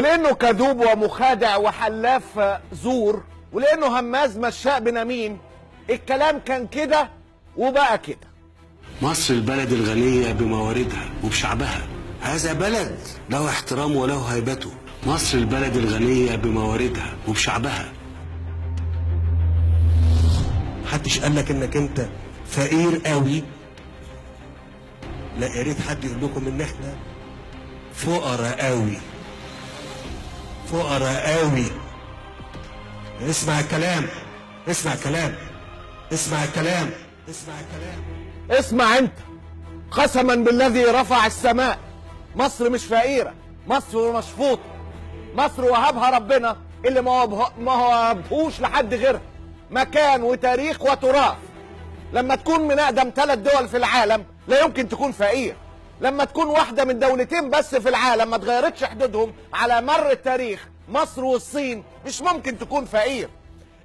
ولأنه كذوب ومخادع وحلاف زور، ولأنه هماز مشاء بنميم، الكلام كان كده وبقى كده. مصر البلد الغنية بمواردها وبشعبها، هذا بلد له احترامه وله هيبته. مصر البلد الغنية بمواردها وبشعبها. محدش قال لك انك انت فقير قوي، لا يا ريت حد يقول لكم ان احنا فقراء قوي، فقراء قوي. اسمع الكلام، اسمع الكلام، اسمع الكلام، اسمع الكلام. اسمع انت، قسما بالذي رفع السماء، مصر مش فقيرة، مصر مشفوطة. مصر وهبها ربنا اللي ما وهبهوش لحد غيرها، مكان وتاريخ وتراث. لما تكون من أقدم 3 دول في العالم لا يمكن تكون فقير. لما تكون واحدة من دولتين بس في العالم ما تغيرتش حدودهم على مر التاريخ، مصر والصين، مش ممكن تكون فقير.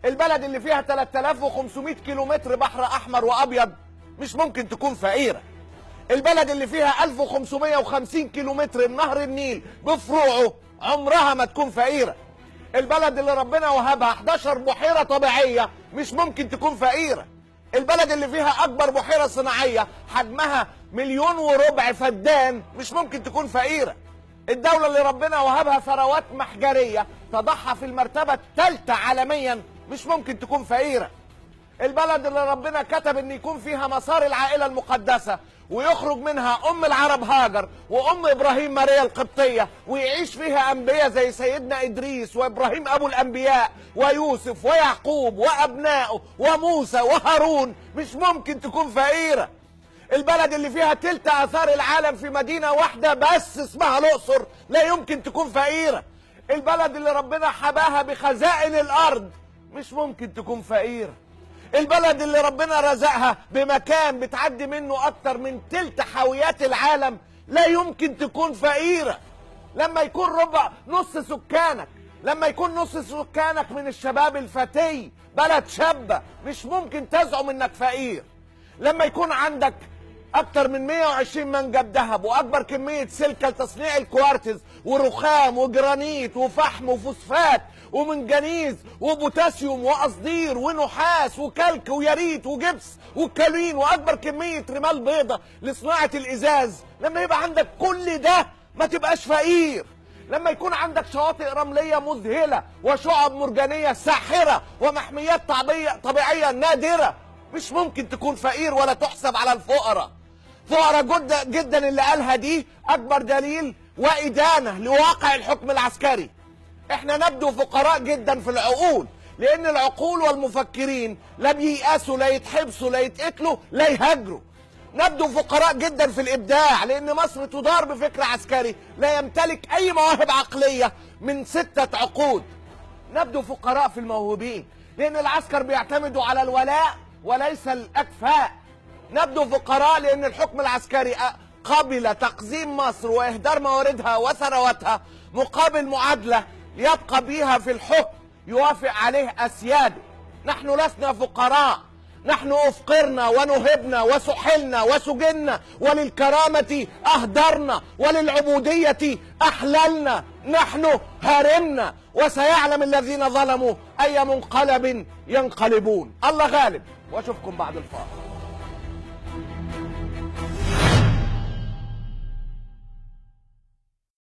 البلد اللي فيها 3500 كيلومتر بحر أحمر وأبيض مش ممكن تكون فقيرة. البلد اللي فيها 1550 كيلومتر من نهر النيل بفروعه عمرها ما تكون فقيرة. البلد اللي ربنا وهبها 11 بحيرة طبيعية مش ممكن تكون فقيرة. البلد اللي فيها أكبر بحيرة صناعية حجمها 1.25 مليون فدان مش ممكن تكون فقيرة. الدولة اللي ربنا وهبها ثروات محجرية تضعها في المرتبة الثالثة عالميا مش ممكن تكون فقيرة. البلد اللي ربنا كتب ان يكون فيها مسار العائلة المقدسة ويخرج منها ام العرب هاجر وام ابراهيم ماريا القبطية، ويعيش فيها انبياء زي سيدنا ادريس وابراهيم ابو الانبياء ويوسف ويعقوب وابنائه وموسى وهارون، مش ممكن تكون فقيرة. البلد اللي فيها تلت اثار العالم في مدينة واحدة بس اسمها الاقصر لا يمكن تكون فقيرة. البلد اللي ربنا حباها بخزائن الارض مش ممكن تكون فقيرة. البلد اللي ربنا رزقها بمكان بتعدي منه أكتر من تلت حاويات العالم لا يمكن تكون فقيرة. لما يكون ربع نص سكانك، لما يكون نص سكانك من الشباب الفتي، بلد شابة، مش ممكن تزعم انك فقير. لما يكون عندك أكتر من 120 منجم ذهب وأكبر كمية سلكة لتصنيع الكوارتز ورخام وجرانيت وفحم وفوسفات ومنجنيز وبوتاسيوم وقصدير ونحاس وكلك وياريت وجبس وكالين وأكبر كمية رمال بيضة لصناعة الإزاز، لما يبقى عندك كل ده ما تبقاش فقير. لما يكون عندك شواطئ رملية مذهلة وشعب مرجانية ساحرة ومحميات طبيعية نادرة، مش ممكن تكون فقير ولا تحسب على الفقراء. فقراء جدا جدا اللي قالها دي أكبر دليل وإدانة لواقع الحكم العسكري. احنا نبدو فقراء جدا في العقول، لأن العقول والمفكرين لا بييأسوا لا يتحبسوا لا يتقتلوا لا يهاجروا. نبدو فقراء جدا في الإبداع، لأن مصر تدار بفكر عسكري لا يمتلك أي مواهب عقلية من 6 عقود. نبدو فقراء في الموهوبين، لأن العسكر بيعتمدوا على الولاء وليس الأكفاء. نبدو فقراء لأن الحكم العسكري قبل تقزيم مصر وإهدار مواردها وثرواتها مقابل معادلة يبقى بيها في الحكم يوافق عليه أسياده. نحن لسنا فقراء، نحن أفقرنا ونهبنا وسحلنا وسجنا، وللكرامة أهدرنا وللعبودية أحللنا، نحن هرمنا، وسيعلم الذين ظلموا أي منقلب ينقلبون. الله غالب، وأشوفكم بعد الفاصل.